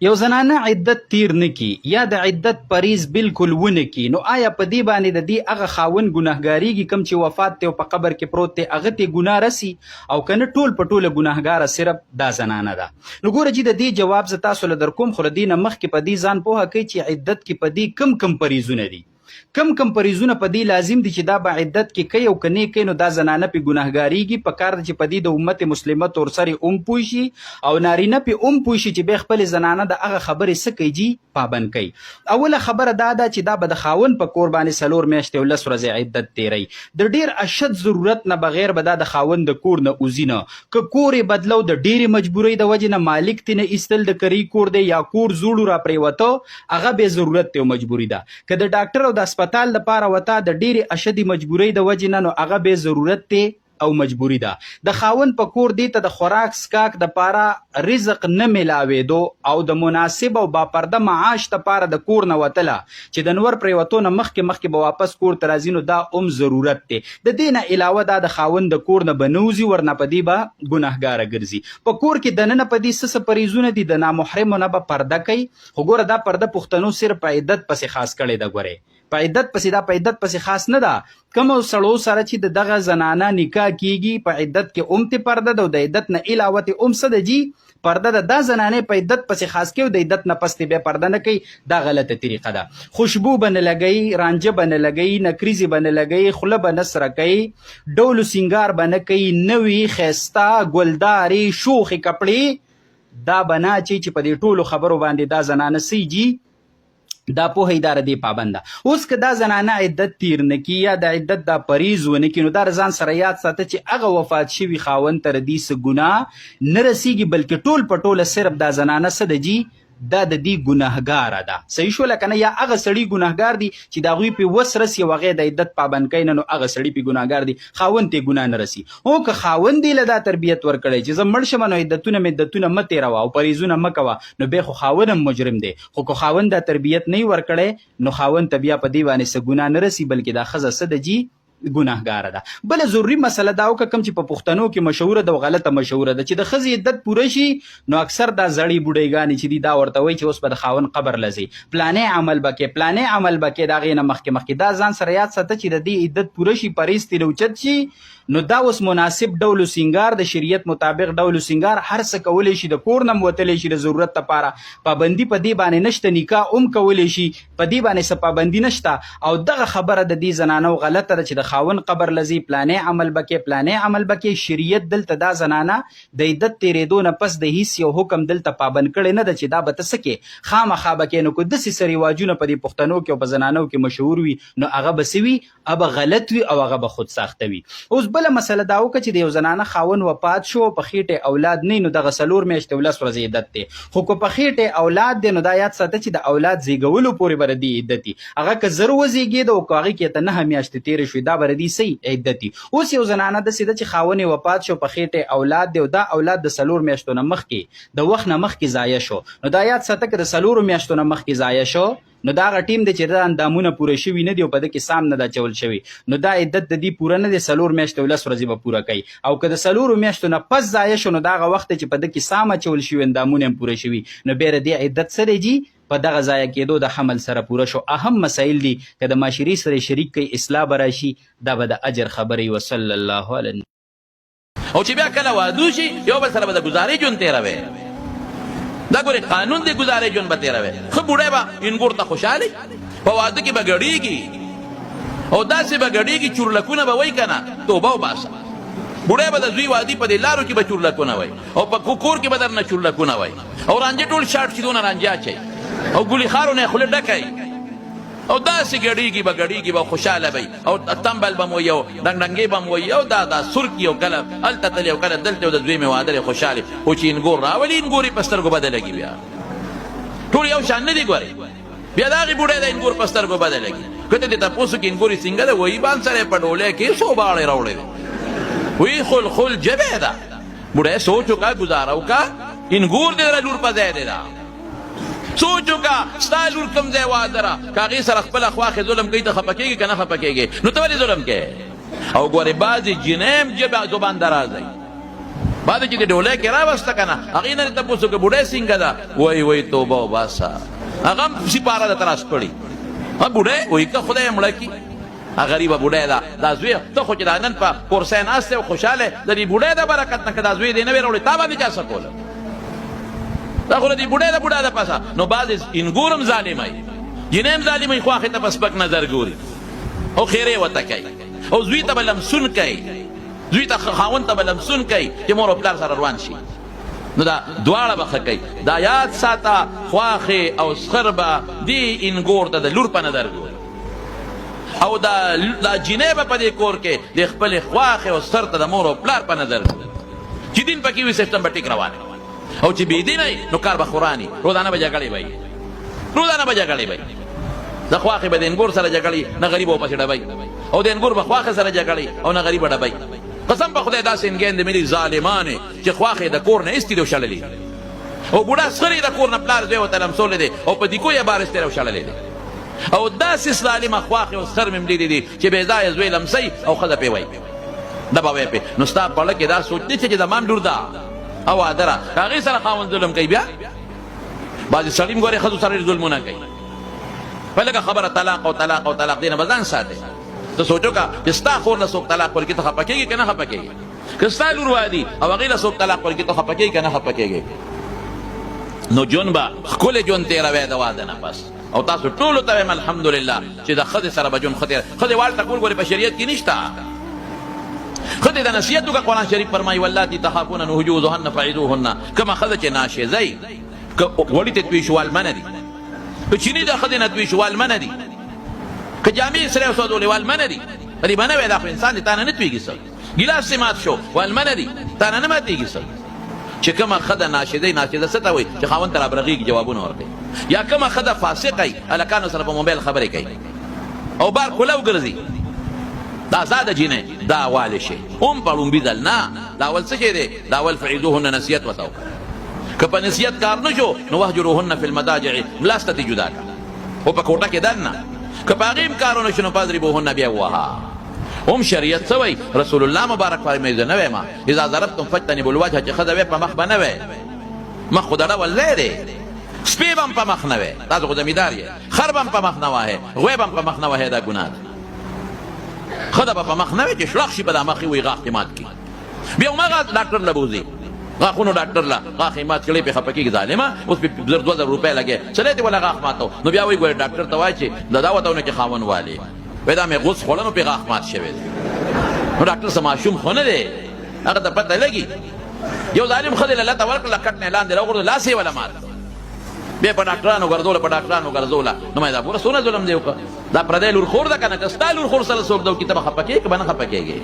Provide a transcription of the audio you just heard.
یو زنانه عدت تیر نه کی یا د عدت پریز بالکل ونه کی نو آیا په دې باندې د دې هغه خاوند ګناهګاریږي کوم چې وفات دی او په قبر کې پروت دی هغه ته ګناه رسی او کنه ټول په ټوله ګناهګاره صرف دا زنانه ده؟ نو ګوره چې د دې جواب زه تاسو له درکوم، خو له دې نه مخکې په دې ځان پوهه کړئ چې عدت کې په دې کوم کوم پریزونه دي، کوم کوم پریزونه په دې لازم دي چې دا به عدت کې کوي او که نې کوي نو دا زنانه پې ګناهګاریږي. په کار ده چې په دې د امت مسلمه تورسرې اوم پوه شي او نارینه پې اوم پوه شي چې بیا خپلې زنانه د هغه خبرې څه کوي جي پابند کوي. اوله خبره دا ده چې دا به د خاوند په کور باندې 4 میاشتې او 10 ورځې عدت تیروي. د ډیر اشد ضرورت نه بغیر به دا د خاوند د کور نه وځي نه. که کور یې بدلو د ډیرې مجبورۍ د وجې نه مالک ترې نه ایستل، د کري کور دی یا کور زوړ را پریوته، هغه به ضرورت دی او مجبوري ده. که د ډاکټر او د هسپتال لپاره وته د ډیرې اشدې مجبورۍ د وجې نه، نو هغه به ضرورت دی او مجبوري ده. د خاوند په کور دې ته د خوراک څکاک د پاره رزق نه ملاویدو او د مناسب او باپرده معاش د پاره د کور نه وتله چې د نور پریوتو نه مخکې مخکې به واپس کور ته راځي، نو دا هم ضرورت دی. د دې نه علاوه دا د خاوند د کور نه به نه وځي، ورنه په دې به ګناهګاره ګرځي. په کور کې دننه په دې څه څه پریزونه دي؟ د نامحرمو نه به پرده کوي. خو ګوره، دا پرده پښتنو صرف په عدت پسې خاص کړې ده. ګوره، په عدت پسې دا په عدت پسې خاص نه ده. کوم سړو سره چې د دغه زنانه نکاح کیږي، په عدت کې اوم ته پرده ده او د عدت نه علاوه ته اوم څه ده جی؟ پرده ده. دا زنانه په عدت پسې خاص کوي، د عدت نه پس ته بیا پرده نه کوي، دا غلطه طریقه ده. خوشبو به نه لګوي، رانجه به نه لګوي، نکریزې به نه لګوي، خوله به نه سره کوي، ډول سینګار به نه کوي، نوي ښایسته ګلدارې شوخې کپړې دا به نه اچوي. چې په دې ټولو خبرو باندې دا زنانه څه جي؟ دا پوهه اداره دی پابنده. اوس که دا زنانه عدت تیر نکی یا د عدت دا پریز ونکی، نو دا ځان سره یاد ساته چې هغه وفات شوی خاوند تر دې څه ګناه نه رسیږي، بلکې ټول په ټوله صرف دا زنانه څه ده جی؟ دا د دې ګناهګاره ده. صحیح شو لکه نه؟ یا هغه سړي ګناهګار دي چې د هغوی په وس رسي او هغه د عدت پابند کوي نه، نو هغه سړي په ګناهګار دي، خاوند ته ګناه نه رسي. هو، که خاوند یې له دا تربیت ورکړی چې زه مړ شم نو عدتونه مې عدتونه مه تېروه او پرهیزونه مه کوه، نو بیا خو خاوند هم مجرم دی. خو که خاوند دا تربیت نه ورکړی، نو خاوند ته بیا په دې باندې څه ګناه نه رسي، بلکې دا ښځه څه ده جي؟ ګناهګاره ده. بله ضروري مسله دا وکړه، کوم چې په پښتنو کې مشهوره ده او غلطه مشهوره ده، چې د ښځې عدت پوره شي نو اکثر دا زړې بوډۍ چې دي، دا ورته وایي چې اوس به د خاوند قبر له ځې، پلانې عمل به کې، پلانې عمل به کې. د هغې نه مخکې مخکې دا ځان سره یاد ساته چې د دې عدت پوره شي، پرهیز ترې اوچت شي، نو دا اوس مناسب ډول سینګار، د شریعت مطابق ډول سینګار هر څه کولی شي، د کور نه هم وتلی شي د ضرورت لپاره، پابندي په دې باندې نشته، نکاح هم کولی شي، په دې باندې څه پابندي نشته. او دغه خبره د دې زنانو غلطه ده چې د خاوند قبر له ځې، پلانې عمل به کې، پلانې عمل به کې. شریعت دلته دا زنانه د عدت تېرېدو نه پس د هیڅ یو حکم دلته پابند کړی نه ده چې دا به ته څه کې، خامخا به کې. نو که داسې څه رواجونه په دې پښتنو کې او په زنانو کې مشهور وي، نو هغه به څه وي؟ هغه به غلط وي او هغه به خود ساخته وي. اوس بله مسله دا وکړه چې د یو زنانه خاوند وفات شو او په خېټه اولاد نه، نو دغه 4 میاشتې او 10 ورځې عدت دی. خو که په خېټه اولاد دی، نو دا یاد ساته چې د اولاد زیږولو پورې به د دې عدت وي. هغه که زر وزیږېده او که هغې کې ته 9 میاشتې تېرې شوې، دا به د دې صحیح عدت وي. اوس یو زنانه داسې ده چې خاوند یې وفات شو، په خېټه اولاد دی او دا اولاد د 4 میاشتو نه مخکې، د وخت نه مخکې ضایع شو، نو دا یاد ساته که د 4 میاشتو نه مخکې ضایع شو، نو دا هغه ټیم دی چې دا اندامونه پوره شوي نه دي او په ده کې سام نه ده اچول شوی، نو دا عدت د دې پوره نه دی، 4 میاشتې او 10 ورځې به پوره کوي. او که د 4 میاشتو نه پس ضایع شو، نو دا هغه وخت دی چې په ده کې سام اچول شوي، اندامونه هم پوره شوي، نو بیا د دې عدت څه دی جي؟ په دغه ضایع کېدو د حمل سره پوره شو. اهم مسایل دي، که د معاشرې سره شریک کوي، اصلاح به راشي، دا به د اجر خبرې. وصلی الله علی او چې بیا کله واده شي، یو بل سره به د ګزارې ژوند تېروي. دا ګورې قانون دی، ګزارې ژوند به تېروي. ښه بوډی به اینګور ته خوشحاله، په واده کې به ګډېږي او داسې به ګډېږي، چورلکونه به وایي که نه، توبه وباسه. بوډی به د زوی وادي په دې لارو کې به چورلکونه وایي او په کور کې به درنه چورلکونه وایي او رانجه ټول شاټ شي، دونه رانجه اچوي او ګلي خارو نه یې خوله ډکه او داسې ګډېږي به، ګډېږي به، خوشحاله به او تنبل به مو یو ډنګ ډنګې به مو یو دا دا سرکي او کله هلته تللی او کله دلته او د زوی مې واده دی، خوشحاله. خو چې اینګور راولي، اینګور یې په سترګو بده لګي. بیا ټول یو شان نه دي. ګورې، بیا د هغې بوډۍ د اینګور په سترګو بده لګي. که ته دې تپوس وکړې اینګور یې څنګه ده، وایي بان سره په ډولۍ کې څو باړې راوړی دی، وایي خلخل ژبې ده. بوډۍ سوچ وکړه، ګزاره وکړه، اینګور دې د لور په ځای دی. دا سوچ وکړه، ستا لور کوم ځای واده را که هغې سره خپله خواښې ظلم کوي، ته خفه کېږې که نه خفه کېږې؟ نو ته ولې ظلم کوې؟ او ګورې، بعضې جینۍ هم ژبه زبان درازه وي. بعد چې د ډولۍ کې راوسته که نه، هغې نه دې تپوس وکړه بوډۍ څنګه ده؟ وایي وایي توبه وباسه، هغه هم سپاره درته راسپړي. بوډۍ وایي که خدای یې مړه کړي، غریبه بوډۍ ده دا زوی. ته خو چې دا نن په کورسۍ ناست یې او خوشحاله یې د دې بوډۍ د برکت نه، که دا زوی دې نه وی راوړی تا باندې چا څه کوله؟ دا خو د دې بوډۍ د بوډا د پاسه. نو بعضې انګور هم ظالمه وي، جینۍ هم ظالمه وي، خواښې ته په سپک نظر ګوري او خیرې ورته کوي او زوی ته به لمسون کوي، زوی ته خاوند ته به لمسون کوي چې مور او پلار سره روان شي. نو دا دواړه به ښه کوي. دا یاد ساته، خواښې او سخر به دې انګور ته د لور په نظر ګوري او دا دا جینۍ به په دې کور کې د خپلې خواښې او سر ته د مور او پلار په نظر ګوري. چې دین پکې وي سیستم به ټیک روان وي، او چې بې دینه وي نو کار به خوراني، روزانه به جګړې به وي، روزانه به جګړې به وي. د خواښې به د انګور سره جګړې نه غریب ورپسې ډبوي، او د انګور به خواښې سره جګړې او نه غریبه ډبوي. قسم په خدای داسې انګین د ملي ظالمانې چې خواښې د کور نه ایستي دي او شړلې دي، او بوډا سخرې د کور نه پلار زوی ورته لمسولی دی او په دیکو یې بار ایستی او شړلی دی. او داسې ظالمه خواښې او سخر مې لیدي دي چې بې ځایه زوی لمسوي او ښځه پرې وایي ډبوی پرې. نو ستا په زړه کې دا سوچ نشته چې زما هم لور ده او واده ده، که هغې سره خاوند ظلم کوي، بیا بعضې سړي هم ګورې ښځو سره ډېر ظلمونه کوي، په لږه خبره طلاق او طلاق او طلاق، دې نه به ځان ساتې. ته سوچ وکړه چې ستا خور له څوک طلاق ورکړي ته خفه کېږې که نه خفه کېږې؟ که ستا لور وادي او هغې له څوک طلاق ورکړي ته خفه کېږې که نه خفه کېږې؟ نو ژوند به ښکلی ژوند تېروی د واده نه پس. او تاسو ټولو ته وایم الحمدلله چې د ښځې سره به ژوند ښه تېر. ښځې وال ټکول ګورې په شریعت کې نشته. ښځې د نصیحت وکړه، قرآن شریف فرمایي واللاتي تخافون نشوزهن فعظوهن، کومه ښځه چې ناشزه وي که غوړي ته توی شو وال منع دي، که چیني د ښځې نه توی شو وال منع دي، که جامې یې سرې وسوځولې وال منع دي. په دې به نه وایې دا خو انسان دی تا نه نه تویږي څه، ګیلاس دې مات شو وال منع دي تا نه نه ماتېږي څه. چې کومه ښځه ناشده، ناشده څه ته وایي؟ چې خاوند ته رابرغېږي جوابونه ورکوي. یا کومه ښځه فاسقه وي هلکانو سره په موبایل خبرې کوي او بار کولاو ګرځي، دا آزاده جینۍ دا والې شي هم په ړومبي ځل نه. دا اول څه شی دی؟ دا اول فعظوهن نصیحت ورته وکړه، که په نصیحت کار نه شو نو وهجروهن فی المضاجع، ملاسته ترې جدا کړه خو په کوټه کې دننه، که په هغې هم کار ونه شو نو فاضربوهن بیا ووهه. هم شریعت څه وایي؟ رسول الله مبارک فرمایي، زه نه وایم اذا ضربتم فاجتنبوا الوجه، چې ښځه وی په مخ به نه وی، مخ خو د ډول ځای دی، سپی به هم په مخ نه وی، تاسو خو زمیندار یې، خر به هم په مخ نه وهې، غوی به هم په مخ نه وهې، دا ګناه ده. ښځه به په مخ نه وی چې شړخ شي په دا مخ یې وایي غاښ دې مات کړي، بیا هماغه ډاکټر له بوځي، غاښونو ډاکټر له غاښ یې مات کړی پرې خفه کېږي، ظالمه اوس پرې 1000 2000 روپۍ لګې، سړی دې وله غاښ ماتو. نو بیا وایي ګورې ډاکټر ته وایي چې دا ورته ونه چې خاوند والي وایي دا مې غوڅ خوړه نو پرې غاښ مات شوی دی. نو ډاکټر څه ماشوم خو نه دی، هغه ته پته لګي. یو ظالم ښځې له لته ورکړله، کټ نه یې لاندې راوغورځول، لاس یې وله مات کړ، بیا په ډاکټرانو ګرځوله، په ډاکټرانو ګرځوله. نو ما دا ګوره څونه ظلم دی وکړ، دا پردی لور خور ده که نه، که ستا لور خور سره څوک دا وکړي ته به خفه کېږې که به نه خفه کېږې؟